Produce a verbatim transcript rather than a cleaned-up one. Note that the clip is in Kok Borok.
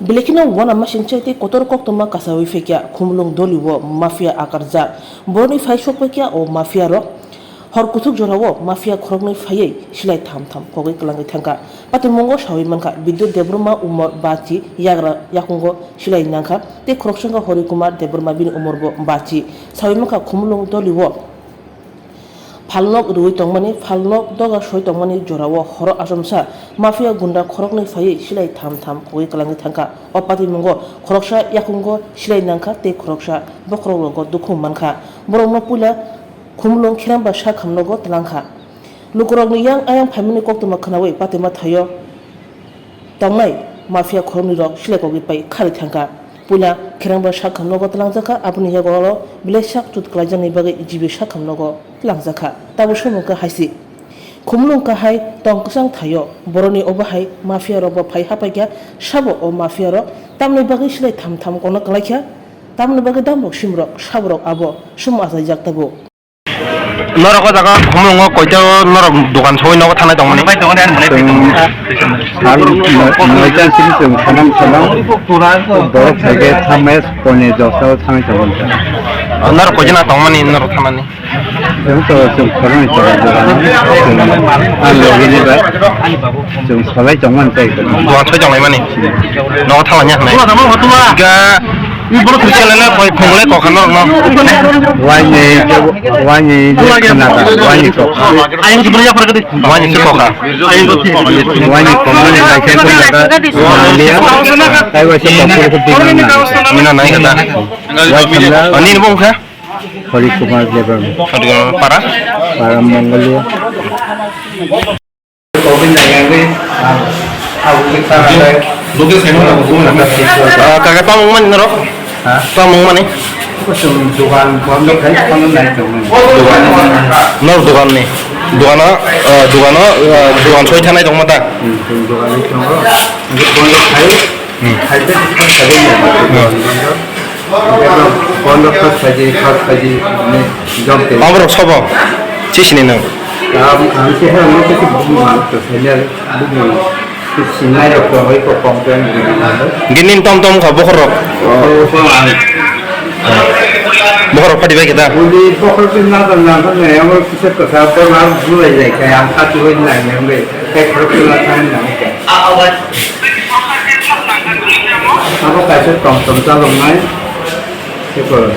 Belai kheno uanamasingcha tei kotor koktwma kasawi phaikha Khumulwng doli o mafia akarjak. Boroni phai sokpaikha o mafia rok. Hor kuthuk jorao mafia khoroknwi phaiwi silai tham tham kogwi kwlangwi thangkha. Patimungo sawi mankha, Bidyut Debbarma umor bachi, yagra yakungo silai nangkha, tei khoroksa wngkha Hori Kumar Debbarma, bini umor bo bachi. Sawi mankha, Khumulwng doli o phalnok rwui tongmani, phalnok doga soi tongmani jorao horo achomsa mafia gunda khoroknwi phaiwi silai tham tham kogwi kwlangwi thangkha. O patimungo khoroksa yakungo silai nangkha tei khoroksa bokhorok rogo dukhu mankha. Borokno puila Khumulwng Kheramba sakhamnogo twlangkha. Lukurokni yang ayang phaimani koktwma khwnawi patwima thaio tongnai mafia khoroknwi rok silai kogwi pai kharwi thangkha. Puila Kheramba sakhamnogo twlangjakha, aboni yago oro belai sak chut kwlaijaknai bagwi G B sakhamnogo twlangjakha. Tabuk somo wngkha haisi. Khumulwng kahai tong kwchang thaio, boroni obo hai mafia rok bo phai hapaikha, sabo o mafia rok tamni bagwi silai tham tham kono kwlaikha, tamni bagwi damrok simrok saborok abo somo achaijak tabuk. Norok o jaga Khumulwngo koito norok dogan soi nogo thangnai tongmani? Chwng sal noi-, noita simi chwng salam salam borok phaikhe thamai poni dosa o thangwi tongmani. Norok koijana tongmani norok thangnani? Chwng to chwng khoroknwi tongo dogan o. Chwng a logini bai chwng salai tongmani chai. Dogan soi tonglaimani? Nogo thanglaina hinwi? Ga Borok Kristian le koi khongle kokha norok no. Waini, waini khna, waini kokha. Ayang sebenarnya apa tadi? Waini se kokha. Ayang itu sih. Waini kokha ni lai khe khna da. Waini ya. Tai waisa kokha ko di na. Mina nai kata. Wai khna. Ani ni bongkha? Hori Kumar Debbarma. Hori Kumar para? Para Mongolia. Ah, kaka, tamo mani norok? Ha? Tamo mani? Dogan bondo khai, kono nai tongmani. Nor dogan ni. Dogan o, ah, dogan o, ah, dogan soi thanai tongma ta? Hmm, dogan ni tongo. Bondo khai. Hmm. Khai te khai khai. Hmm. Bondo khas khaji, khas khaji, ne, jom te. Aborok sobo? Chisini nang? Am, am se ha, mo ke bumi man, to senior bumi. Sinai rok to hoi ko complain bumi man. Ginin tom tom kha bokhor rok. Oh, ko an. Bokhor rok phadi bai kita. Bumi bokhor tu na na na na, amo kisa kasa ko na bulai jai ka, am khatu hoi na, am bai, kai khoro kula than na ka. Abo kaisa tom tom chalok nai. Seko.